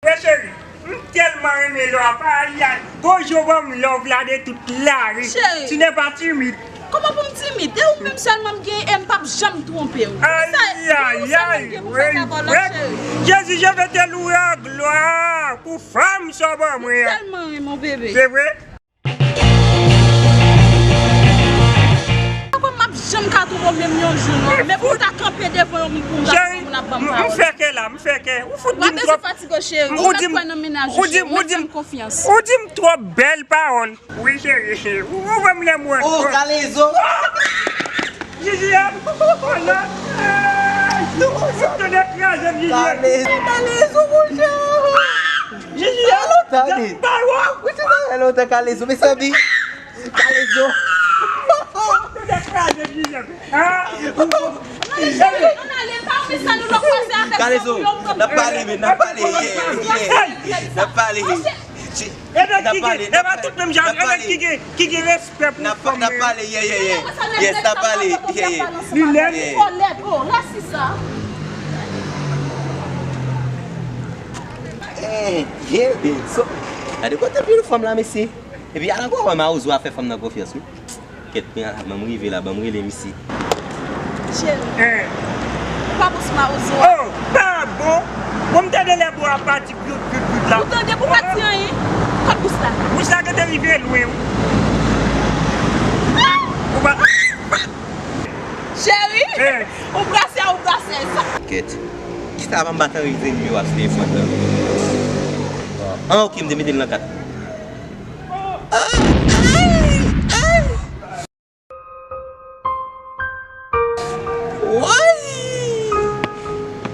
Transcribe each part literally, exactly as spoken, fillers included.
Wi cheri, m tèlman renmen lè w ap, ayayay. Gon jou w ban m love la de tout lari. Cheri. Tu n'es pas timide. Kòman pou m timid? E ou menm sèlman m gen e m p ap janm twonpe w. Ayayay, wi, wi. Jezi, je vais te louer en gloire pou fanm sa w ban mwen an. M tèlman renmen w, bebe. Se vre? Mwen kwè m ap janm ka twonpe w menm yon jou, non. Men pou w ta kanpe devan yon moun pou w ta fè moun ap ban m pawòl. M fè kè la, m fè kè. Ou fout di m twòp. Ou di m, ou di m, ou di m, ou di m twòp bèl pawòl. Wi, cheri, ou, ou ban m lè mwen. Oh, Kalezo! Jiji, oh, non. Ou tande kraze m, Jiji. Kalezo, Kalezo, mon chè. Jiji, oh, tande. Ou te tande lontan, Kalezo, mezanmi. Kalezo. Kalezo, n ap pale, men, n ap pale, yeah, yeah, yeah. N ap pale. N ap pale, n ap pale. N ap pale, yeah, yeah, yeah. Yes, n ap pale, yeah, yeah. Li lèd. Eh, yeah, babe. So, gade kote pil fanm la, mesye. Epi al ankò wè Mawozo a fè fanm nan konfyans, wi. Kèt, kounye a la, ban m rive la, ban m rele misye. Cheri, ou pa bon sou Mawozo a? Oh, pa bon? Bon, m tande lè bò a pati gout, gout, gout la. Ou tande pou pati anyen? Kot bous la? Bous la gentan rive lwen, wi. Ou pa. Cheri, ou brase a, ou brase sa. Kèt. Kisa pa m pa t anrejistre nimewo a sou telefòn nan? Ah, ok, m te mete l nan kat. Woy!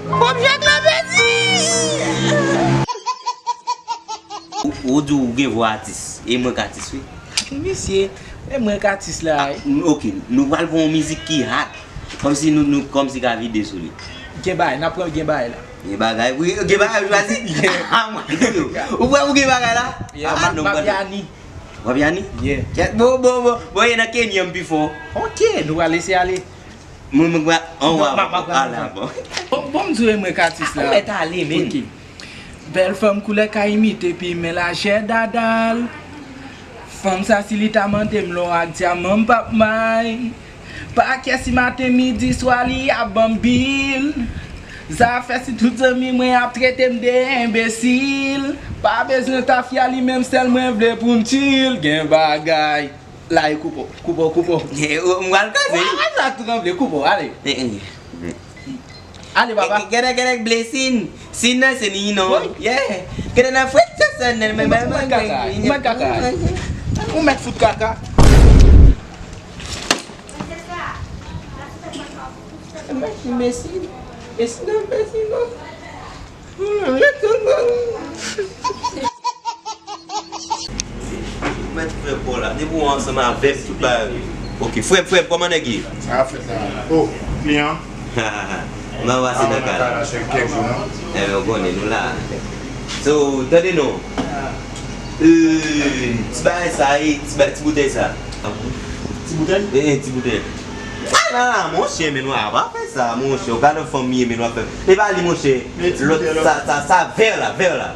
Pòp Jak la pèdi! Ou, ou di w gen vwa atis, e mwen k atis, wi. Misye, e mwen k atis la, wi. Ah, n-, ok, nou pral pran yon mizik ki hot. Kòmsi nou, nou, kòmsi ka vide sou li. Gen bagay, n ap pran gen bagay la. Gen bagay, wi, gen bagay ou chwazi? Yeah. Ah, mwen, ou wè ou gen bagay la? Yeah, ah, non, Mapiani. Mapiani? Yeah. Kèt, bon, bon, bon, bon, e nan Kenya m pi fò. Ok, nou pral lese ale. Mwen, mwen, mwen, an wa, ala, bon. Bon, bon, m di w e mwen k atis la. Ou mèt ale, men. Ok. Bèl fanm koulè ka imite pi men lajè dadal. Fanm sa si li ta mande m lò ak dyaman m p ap may. Pa kè si maten, midi, swa li ap ban m bil. Zafè si tout zanmi mwen ap trete m de enbesil. Pa bezwen tafya li menm sèl mwen vle pou m chill. Gen bagay. La e koupe w, koupe w, koupe w. Eh, oh, m pral kraze. Wa, wa, sa tranble, koupe w, ale. Eh, eh. Ale, papa. Eh, gèdè, gèdè, blessing. Sin nan se ni non. Wi. Yeah. Gèdè nan fwet sa, sa, nan, ou mèt fout kaka. Ou mèt fout kaka. Ou mèt fout kaka. Mèt, mèsi. Mèsi nan, mèsi non. Mèt frè pa w la, depi w ansanm avè m, tout bagay. Ok, frè, frè, kòman nèg ye? Sa fèt la. Oh, kliyan. M ap pase nan kay la. Enben, w konnen, nou la. So, tande non. Euh, ti bagay sa, e, ti ba-, ti boutèy sa. Ti boutèy? Eh, eh, ti boutèy. Ala, monchè, men nou a pa fè sa, monchè. Ou gade fanmi, men nou a fè. E pa li, monchè. Lòt, sa, sa, sa, vè la, vè la.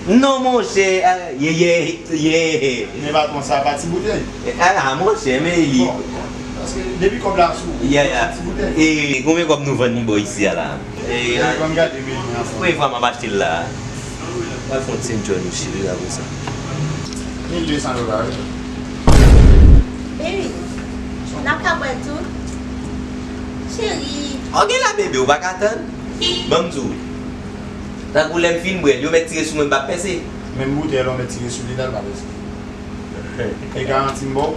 Non, monchè, ah, ye, ye, ye. Men patwon, sa pa ti boutèy. Ah, monchè, men li. Bon, paske depi kòb la sou, yeah, yeah, ti boutèy. E konbyen kòb nou vann li bò isi a la? E, ah, ban m gade meni an. Premye fwa m ap achte l la. Mwen fè yon ti enjoy nou cheri apre sa. Mil de san dola, wi. Baby, n ap ka bwè l tou? Cheri. Ok la, bebe, ou pa ka tann? Ban m di w. Tankou lè m fin bwè l, yo mèt tire sou mwen, m p ap pèse. Menm boutèy la, w mèt tire sou li la, l pa pèse. E garanti m ba w.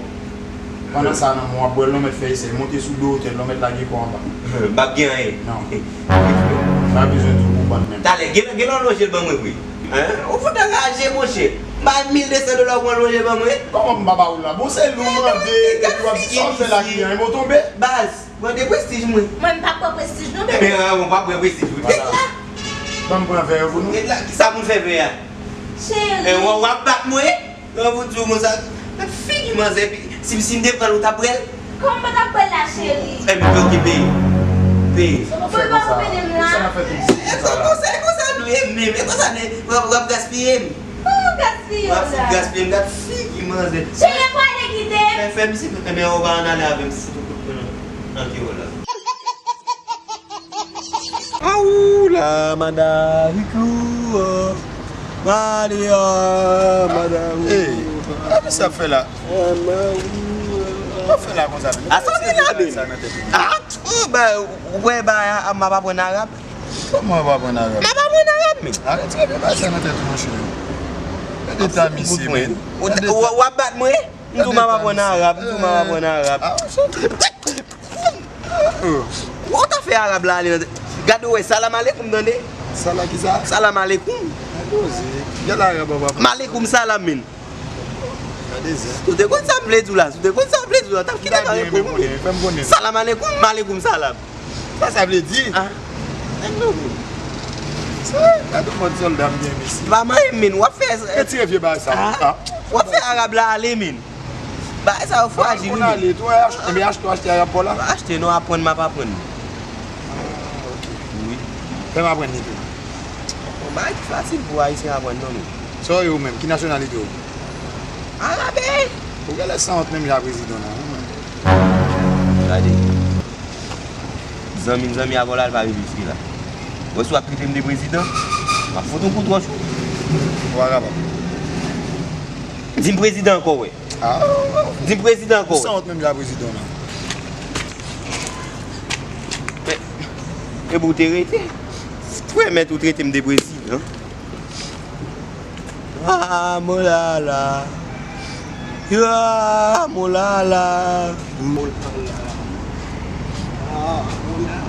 Pandan sa, nan men w ap bwè l, w mèt fè esèy. Monte sou do otèl, w mèt lage kò w anba. M p ap gen anyen. Non. Pa bezwen di w pou bann menm. Talè, gen, gen lè w lonje l ban mwen vre. Hein? Ou fout anraje, monchè. M bay mil de san dola pou w lonje l ban mwen. Kòman m pa ba ou l la? Bon, se li w mande, epi w ap di sa w fè la kliyan, e mwen w tonbe? Baz, mande prestij mwen. Mwen, m pa pran prestij non, bebe. Men, ah, ou pa pran prestij ou. Ret la. Ban m pran vè yo pou nou. Ret la, kisa moun fè vè a? Cheri. E, w, w ap bat mwen? Nan pou di w konsa, nan figi manzè, epi si, si m te pran l, ou t ap pran l? Kòman m pa t ap pran l la, cheri? Enben, ok, peye. Peye. Pou l pa ouvri m la. Sa n ap fè tout. E konsa, e konsa, Gaspiye m, men konsa ne, w ap, w ap gaspiye m. Ou gaspiye w ap fout la. Gaspiye m, gad figi manzè. Cheri, pwale kite m. Fè, fè m si, men ou pa ann ale avè m, si tou kout pwen nan, nan ke w la. Aou la, manda, rikou, oh. Mande, oh, manda, oh. Hey, sa ki sa fè la? Sa fè la konsa, men? A, sa fè la, men? Sa nan tèt ou. A, ou, ba, ou wè, ba, a, m ap aprann arab. Kòman w ap aprann arab? M ap aprann arab, men. Arete retire bagay sa nan tèt ou, monchè. Gade eta misye, men. Ou, ou, w ap bat mwen? M di w m ap aprann arab, m di w m ap aprann arab. Ah, ou ta fè arab la ale nan tèt. Gade w wè, salam alekoum, tande? Salam kisa? Salam alekoum. Gade w wè, gade arab ap aprann. Malekoum salam, men. Gade zen. Si w te konn sa m vle di w la, si w te konn sa m vle di w la, w t ap kite kare pou mwen. Fè m konnen. Salam alekoum, malekoum salam. Sa sa vle di? Ah, nèg nou. Sa, gade yon mòd sòlda m gen, mesye. Pa manyen m, men, w ap fè. Retire vye bagay sa. Ah, w ap fè arab la ale, men. Bagay sa yo frajil, wi, men. Tou, enben, achte, achte arab pa w la. Achte, non, aprann, m ap aprann. Ah, ok. Wi. Fè m aprann li tou. Yon bagay ki fasil pou Ayisyen aprann, non, men. Sa w ye ou menm? Ki nasyonalite w? Arabe! Ou genlè sanwont menm jan prezidan nan, wi, men. Gade. Zanmi m zanmi avè w la, l pa vin jis la. Wè si w ap trete m de prezidan, m ap fout yon kout wòch. Ou pa kapab. Di m prezidan ankò, wè. Ah. Di m prezidan ankò, wè. Ou sanwont menm jan prezidan nan. Men, epi w te rete. Premèt ou trete m de prezidan. Ah, molala. Ah, molala. Molala. Ah, molala.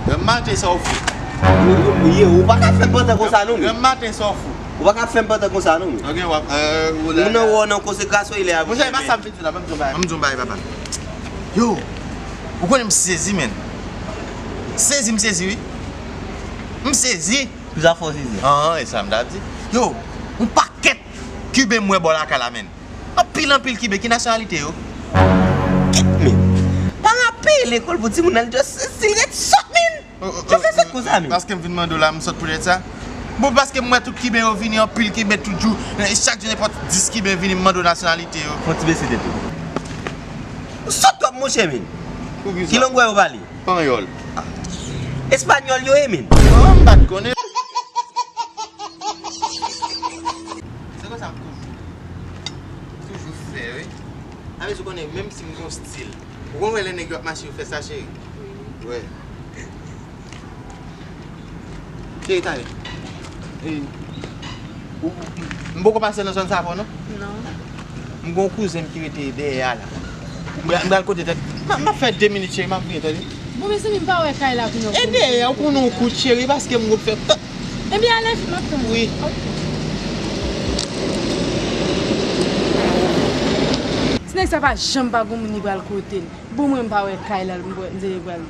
Granm maten sa w fou. Yo, yo, yo, ou pa ka fè m pantan konsa non, men. Granm maten sa w fou. Ou pa ka fè m pantan konsa non, men. Ok, w ap, euh, ou la. Ou nan wè w nan konsekrasyon, ilè a. Monchè, e pa sa m vin di w la, ban m di w yon bagay. Ban m di w yon bagay, papa. Yo, ou konnen m sezi, men. Sezi, m sezi, wi. M sezi. Pou sa fò sezi. An, e sa m t ap di. Yo, yon pakèt Kiben m wè bò lakay la, men. Anpil, anpil Kiben, ki nasyonalite yo? Kèt, men. Pa rapele lekòl pou timoun al just si l ret sòt, men. Yo fè sòt konsa, men. Paske m vin mande w la, m sòt poutèt sa. Bon, paske m wè tout Kiben yo vini, anpil Kiben tout jou. Eh, chak jou nenpòt dis Kiben vini, m mande w nasyonalite yo. Fò ti bese tèt ou. Ou sòt twòp, monchè, men. Ki lang wè yo pale? Panyòl. Espanyòl yo ye, men. Oh, m pa t konnen. Se konsa m toujou, toujou fè, wi. A, men ou konnen, menm si m gon stil, ou konn wè lè nèg yo ap mache, yo fè sa, cheri? Wi. Cheri, talè. E, ou, m poko pase nan zòn sa avè w, non? Non. M gon kouzen m ki rete dèyè a la. M pral, m pral kote tèt. M ap, m ap fè de minit, cheri, m ap vini, tande. Bon, mezanmi, m pa wè kay la kounye a. E dèyè, ou konnen yon kout, cheri, paske m gon fè tan. Ebyen, ale vit, m ap tann ou. Wi. Ok. Ti nèg sa pa janm pa gon moun li pral kote l. Bon, mwen, m pa wè kay la, m pral, m te pral.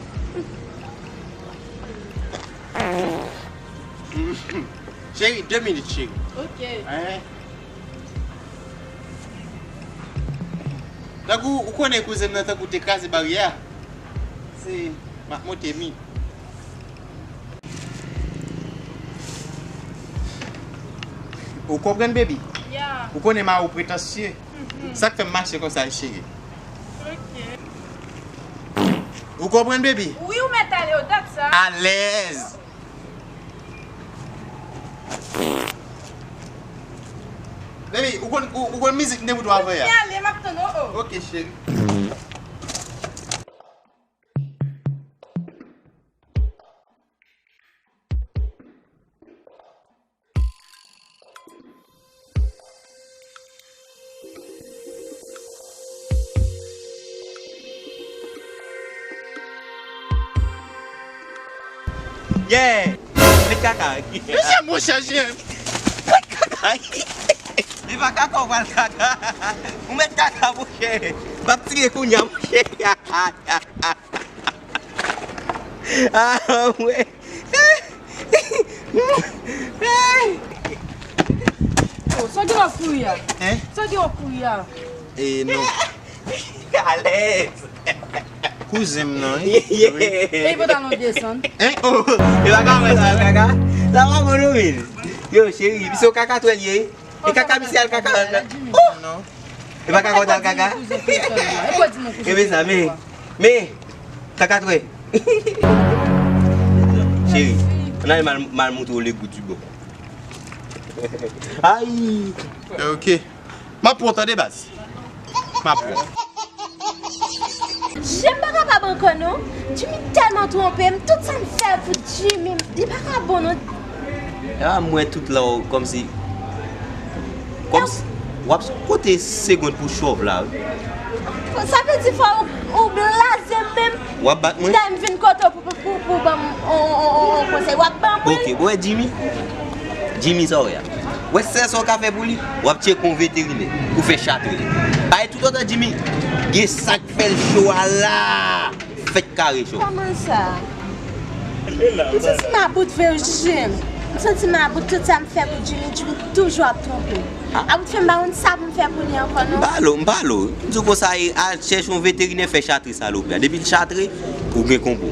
Cheri, de minit, cheri. Ok. Hein? Tankou, ou konnen kouzen m nan tankou te kraze baryè a. Se, m ap monte mi. Ou konprann, baby? Yeah. Ou konnen mari w pretansye. Mhm. Sa k fè m mache konsa, cheri. Ok. Ou konprann, baby? Wi, ou mèt ale, ou dat sa. Alèz. Baby, ou konn, ou, ou konn mizik m te pou twa avè a? Mwen ale, m ap tann ou, oh. Ok, cheri. Yeah! Met kaka. Mesye, monchè, jen. Met kaka. Li pa kaka, ou pral kaka. Ou met kaka, monchè. M ap tire kounye a, monchè. Ah, wè. Oh, sa gen w ap kouri a? Hein? Sa gen w ap kouri a? Eh, non. Alèz. Kouzen m nan, wi. Wi. E pantalon desann. Hein? Oh, e pa ka wè sa, kaka. Sa pa bon, non, men. Yo, cheri, se yon kaka twèl ye. E kaka misye al kaka nan. Oh! E pa kaka w t al kaka? E mezanmi, men, men, kaka twè. Cheri, ann ale m al, m al montre w le goût du bon. Ay! Ok. M ap pran w tande, baz. M ap pran w. Jem pa kapab ankò non. Jimmy tèlman twonpe m, tout sa m fè pou Jimmy, li pa ka bon non. Epa m wè tout la w kòmsi, kòmsi w ap konte segond pou chòv la, wi. Sa vle di fò ou, ou blaze m menm. W ap bat mwen? Dayè m vin kote w pou, pou, pou, pou ban m on, on, on, on konsèy. W ap ban mwen? Ok, bon, wè Jimmy. Jimmy, sa w wè a? Wè sèl sa w ka fè pou li, w ap tcheke yon veterinè pou fè chatre. Bay toutotan Jimmy gen sa k fè l cho a la. Fèt kare cho. Kòman sa? M santi m about vre wi, Jimmy. M santi m about, tout sa m fè pou Jimmy, Jimmy toujou ap twonpe m. Ah. About fè m pa konn sa pou m fè pou li ankò non. M pale w, m pale w. M di w konsa, e, al chèche yon veterinè fè chatre salopri a. Depi l chatre, ou gen konpo.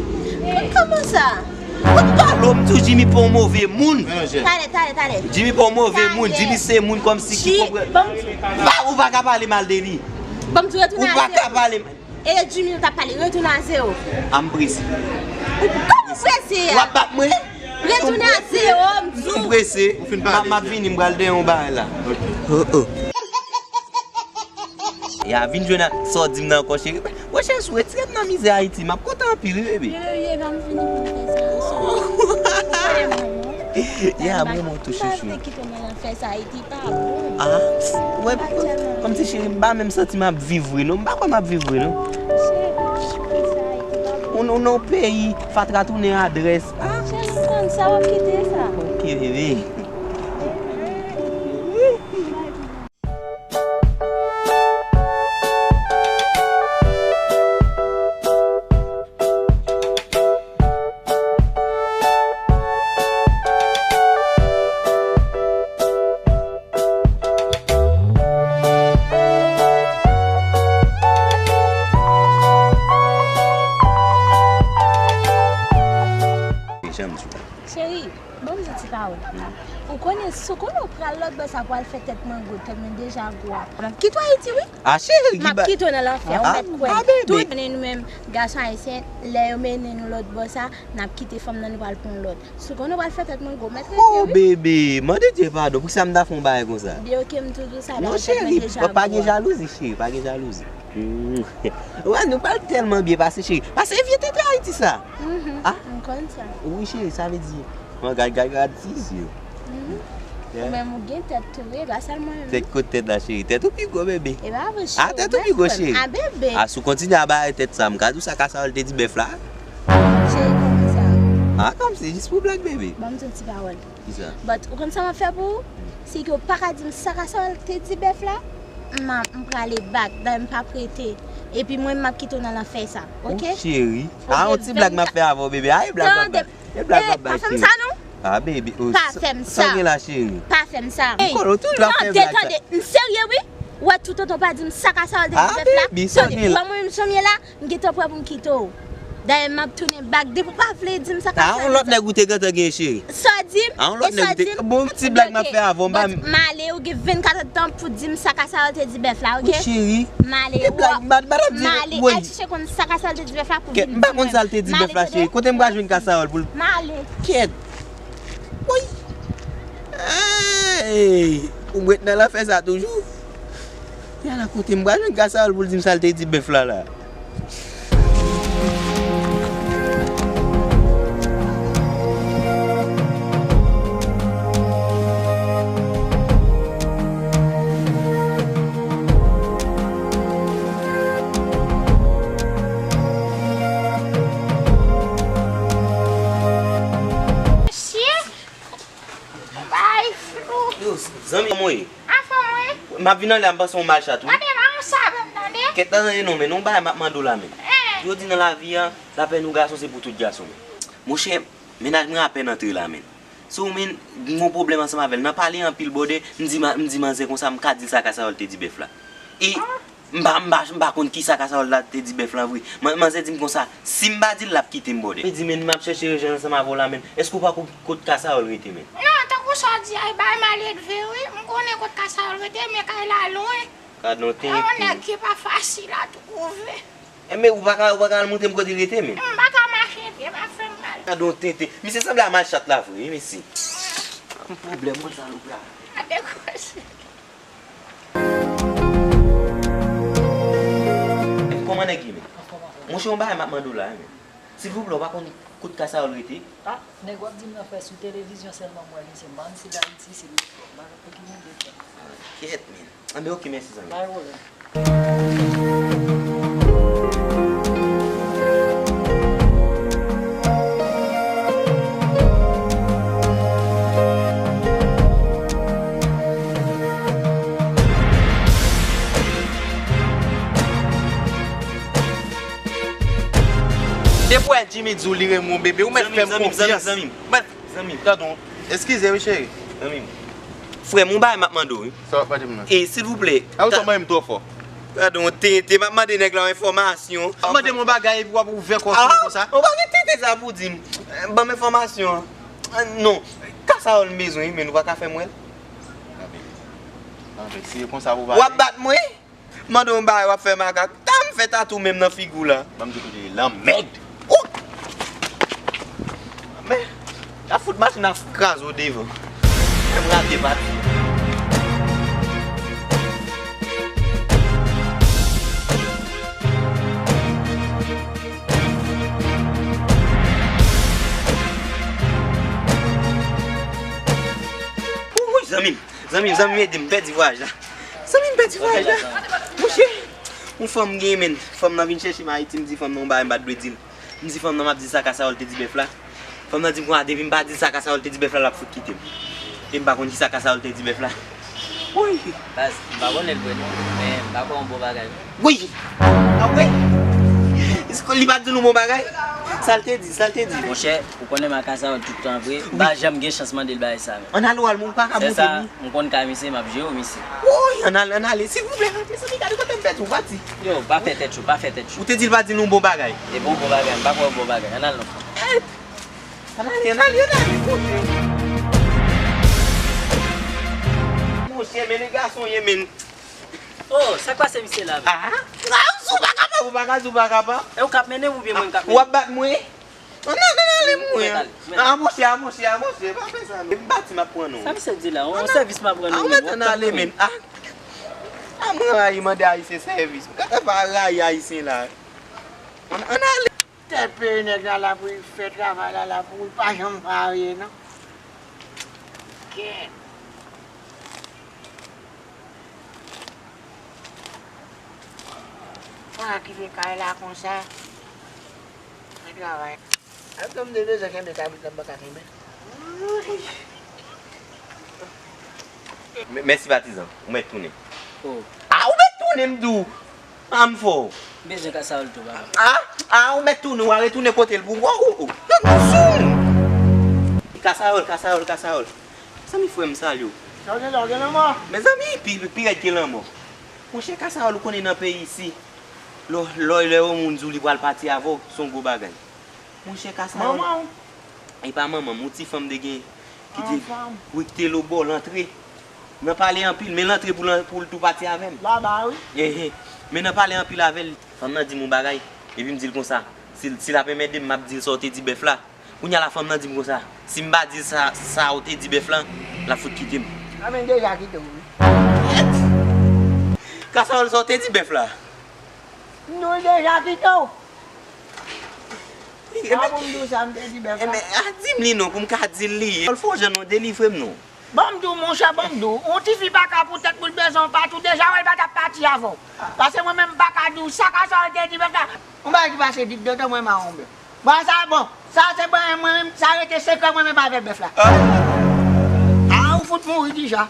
Kòman sa? Mwen m pale w, m di w Jimmy pa yon move moun. Talè, talè, talè. Jimmy pa yon move moun. Jimmy se moun kòmsi ki konprann. Ou pa ka pale mal de li. Ou pa ka pale mal. E Jimmy nou t ap pale, retounen a zewo. A m prese. Ou kòman ou prese a? W ap bat mwen? Retounen a zewo, m di w. M prese. M ap, m ap vini, m pral dèyè yon bagay la. Oh, oh. Ya, vin jwenn ak sa w di m nan ankò, cheri. Wè, cheri, si w retire m nan mizè Ayiti, m ap kontan anpil, wi, bebe. Bebe, bebe, pa m vini pou m fè sa. Ou konnen mwen, non? Ya, mwen, mwen tou chouchou. Fè sa, epi pa bon. Ah, wè, kòmsi cheri, m pa menm santi m ap viv vre, non. M pa kwè m ap viv vre, non. Cheri, kite sa, epi pa bon. Ou, ou nan yon peyi, fatra tounen adrès. Ah. Cheri, m konn sa, w ap kite sa. Ok, bebe. Cheri, ban m di ti pawòl. Ou konnen, si w konnen w pral lòt bò sa pou al fè tèt mwen gwo, tèt mwen deja gwo a. M ap kite w Ayiti, wi. A, cheri, m ap kite w nan lanfè, ou mèt kwè. Tout konnen nou menm, gason ayisyen, lè yo mennen nou lòt bò sa, n ap kite fanm nan, nou pral pran lòt. Si w konnen w pral fè tèt mwen gwo, mèt rete, wi. Oh, bebe, mande Dye padon, poukisa m ta fè yon bagay konsa? Byen, ok, m tou di w sa, non, cheri, pa gen jalouzi, cheri, pa gen jalouzi. Hmm. Wè, nou pral tèlman byen pase, cheri. Pase vye tete Ayiti sa. Mhm, ah, m konn sa. Wi, cheri, sa vle di. Mwen gad, gad, gad ti zye. Mhm. Yeah. Ou menm ou gen tèt tou, wi, pa sèl mwen menm. Tèt kot tèt la, cheri? Tèt ou pi gwo, bebe. E pa vre, cheri. Ah, tèt ou pi gwo, cheri. Ah, bebe. Ah, si w kontinye a bay tèt sa, m ka di w sa kasawòl te di bèf la. Cheri, kòman sa? Ah, kòmsi, jis pou blag, bebe. Ban m di yon ti pawòl. Kisa? But, ou konn sa m ap fè pou ou? Si ke w pa ka di m sa kasawòl te di bèf la, m a, m prale back, dayè m p ap rete. Epi mwen, m ap kite w nan lanfè sa, ok? Oh, cheri. Ah, yon ti blag m ap fè avè w, bebe. Ah, e blag m ap bay. E blag m ap bay, cheri. Pa fè m sa, non. Ah, bebe. Oh, pa fè m sa. Sa gen la, cheri? Pa fè m sa. M konnen w toujou ap fè blag sa. Tande, tande. M serye, wi. Ou wè, toutotan w pa di m sa kasawòl te di bèf la. Ah, bebe, sa gen la? Ban mwen menm jan m ye la. M gentan prè pou m kite w. Dayè, m ap tounen back. Depi w pa vle di m sa k ap fè m sa. A, yon lòt nèg ou te gentan gen, cheri. Sa w di m? A, yon lòt nèg ou te, bon, ti blag m ap fè avè w, m pa. M ale, ou gen vennkat èdtan pou di m sa kasawòl te di bèf la, ok? Wi, cheri. M ale, m ale, al chèche konn sa kasawòl te di bèf la pou vin di m. M pa konn sa l te di bèf la, cheri. Kote m pral jwenn kasawòl pou l? M ale. Kèt. Woy. Ey, ou ret nan lanfè sa toujou? Yala kote m pral jwenn kasawòl pou l di m sa l te di bèf la la. Mesye! Bay flou. Yo, zanmi, kòman w ye? Anfòm, wi. M ap vin anlè a, m panse w mal chat, wi. Tande, pa yon sa menm, tande. Kèt la, tande non, men, yon bagay m ap mande w la, men. Eh. Yo di nan lavi a, lapèn yon gason se pou tout gason, men. Monchè, mennaj mwen apèn antre la, men. So, men, m gen yon pwoblèm ansanm avè l. Nan pale anpil bòdè, m di ma-, m di manzè konsa, m ka di l sa kasawòl te di bèf la. E M pa, m pa, m pa konn kisa Kasawòl la te di bèf lan vre. Man-, manzè di m konsa, si m pa di l, l ap kite m, brother. Li di, men, m ap chèche rejwenn ansanm avè w la, men. Èske w pa konn kot Kasawòl rete, men? Non, tankou sa w di a, e bagay maledve, wi. M konnen kot Kasawòl rete, men kay la lwen. Gadon tenten. E yon nèg ki pa fasil a twouve. Enben, ou pa ka, ou pa ka al montre m kote l rete, men? M pa ka mache pye, pa fè m mal. Gadon tenten. Misye sanble a machat la vre, wi, mesye. Yon pwoblèm, mwen, sa loup la. A dekoche. Kòman nèg ye, men? Anfòm, anfòm. Monchè, yon bagay m ap mande w la, men. Silvouplè, w pa konn kot Kasawòl rete? Ah, nèg w ap di m nan, frè, sou televizyon sèlman m wè misye. M pa konn si l Ayiti, si l Lespò. M pa konn ki moun de frè. Kèt, men. Anben, oke, mèsi, zanmi. Pa gen pwoblèm. Depi w wè Jimmy di w li renmen w, bebe, ou mèt fè m konfyans. Zanmi m, zanmi m, zanmi m, zanmi m. Mèt Zanmi m. Gadon, eskize wi, cheri. Zanmi m. Frè m, yon bagay m ap mande w, wi. Sa w ap mande m nan? E, silvouplè. A, ou ta- sa w mande m twò fò. Gadon, tenten, m ap mande nèg la yon enfòmasyon. W ap mande m yon bagay epi w ap ouvè kò sou mwen konsa? Ah, ou pa gen tenten sa pou di m. Eh, ban m enfòmasyon an. Ah, non. Kasawòl m bezwen, wi, men nou pa ka fè m wè l. Anben, anben, si e konsa pou w pale. W ap bat mwen? Mande yon bagay w ap fè makak. Ta m fè tatou menm nan figi w la. Ban m di w kote l ye, lanmèd. Ou! Men, y ap fout machin nan kraze w devan. Fè m rate pati. Wouy, zanmi m. Zanmi m, zanmi m, ede m pèdi vwayaj la. Zanmi m pèdi vwayaj la. Monchè, yon fanm m genyen, men. Fanm nan vin chèche m Ayiti, m di fanm nan yon bagay m pa t dwe di l. M di fanm nan m ap di l sa Kasawòl te di bèf la. Fanm nan di m konsa, depi m pa di l sa Kasawòl te di bèf la, l ap fout kite m. E m pa konn kisa Kasawòl te di bèf la. Wouy! Baz, m pa konnen l vre non, men m pa kwè yon bon bagay non. Wi! Ah wi! Èske li pa t di nou bon bagay? Sa l te di, sa l te di? Monchè, ou konnen m ak Kasawòl tout tan vre, m pa janm gen chans mande l bagay sa menm. Ann ale w al, men ou pa ka montre m li. M konn ka misye, m ap jere w misye. Woy, ann ale, ann ale, silvouplè, rantre, zanmi, gade kote m pèdi w, pati. Yo, pa fè tèt cho, pa fè tèt cho. Ou te di l pa di nou bon bagay. E bon, bon bagay, m pa kwè w bon bagay, ann al non. Ann ale, ann ale, ann ale, monchè. Monchè, men le gason ye, men. Oh, sa k pase misye la menm? Ah, ah, ou pa kapab, ou pa ka di ou pa kapab. E ou k ap mennen m oubyen mwen k ap mennen? W ap bat mwen? Ann ale, ann ale, mwen. Ah, monchè, ah, monchè, ah, monchè, pa fè sa non. M pati, m ap pran non. Sa misye di la? Yon sèvis m ap rann ou menm, w ap tann mwen. Ah, mwen rayi mande Ayisyen sèvis. Gade pa rayi Ayisyen la. Ann, ann ale. Tèt peyi nèg la la pou li fè travay la, la pou li pa janm varye non. Kèt. Mwen a kite kay la konsa. Mwen travay. Ap tann m te bezwen kenbe kabrit la, m pa ka kenbe. Mèsi patizan, ou mèt tounen. Oh. Ah, ou mèt tounen, m di w. Ah, m fò. M bezwen Kasawòl tou, papa. Ah, ah, ou mèt tounen, w a retounen kote l pou w. Oh, oh, oh. Kasawòl, Kasawòl, Kasawòl. Zanmi, frè m, salye w. Sa w gen la, w gen lanmò? Mezanmi, pi, pi rèd ke lanmò. Monchè, Kasawòl, ou konnen nan peyi isi, lè, lè, lè yon moun di w li pral pati avè w, se yon gwo bagay. Monchè, Kasawòl. Manman w? E pa manman m, yon ti fanm te gen ki te, wi, ki te lobò, l antre. Nan pale anpil, men l antre pou l, pou l tou pati avè m. Laba, wi. Ehe. Men nan pale anpil avè l, fanm nan di m yon bagay, epi m di l konsa, si, si l ap enmède m, m ap di l sa w te di bèf la. Kounye a la, fanm nan di m konsa, si m pa di l sa, sa w te di bèf lan, l ap fout kite m. A men deja kite w, wi. Kasawòl, sa w te di bèf la? Nou deja kite w. A, pou m di w sa m te di bèf la. Enben, a, di m li non, pou m ka di l li. Fò w jan non, delivre m non. Ban m di w, monchè, ban m di w. Yon tifi pa ka pou tèt pou l bezwen w pati, w deja wè l pa t ap pati avè w. Paske mwen menm, m pa ka di w sa Kasawòl te di bèf la. Yon bagay ki pase vit, doktè, mwen mawon bèf. Bon, sa bon. Sa se bon, mwen menm, sa rete sekrè mwen menm avèk bèf la. Ah. Ah, ou fout mouri deja.